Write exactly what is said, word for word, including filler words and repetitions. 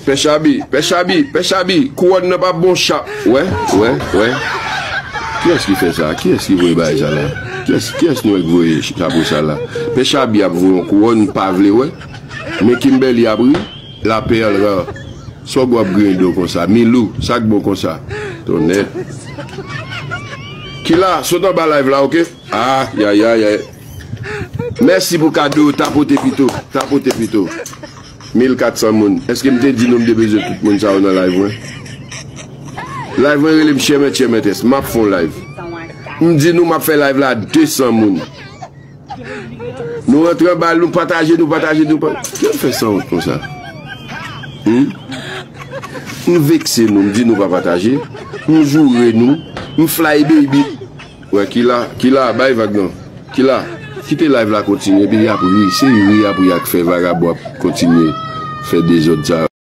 Pè Chabi, Pè Chabi, Pè Chabi, kouwòn nan pa bon chap. Wè, wè, wè. Kiyès ki fè sa? Kiyès ki voye bagay sa la? Kiyès, kiyès nou wè k voye chapo sa la? Pè Chabi ap voye yon kouwòn, pa vle wè. Men Kimberly ap ri, la perle rare. Sa w ap griyen do konsa? Milou, sa k bon konsa? Tonnè. Kila, sot anba live la, oke? Ayayayay. Mèsi pou kado, tapote pito, tapote pito. Mil kat san moun. Èske m te di nou m te bezwen tout moun sa yo nan live mwen? Live mwen rele m Chèmè Chèmètès. M ap fè yon live. M di nou m ap fè live la de san moun. Nou rantre anba, nou pataje, nou pataje, nou pa. Kiyès fè sanwont konsa? Hmm? M vekse nou, m di nou pa pataje. M joure nou. M fly baby. Wè, Kila, Kila, bay vag non. Kila, kite live la kontinye, epi y ap ri, se ri y ap ri ak fè vagabon ap kontinye fè dezòd sa.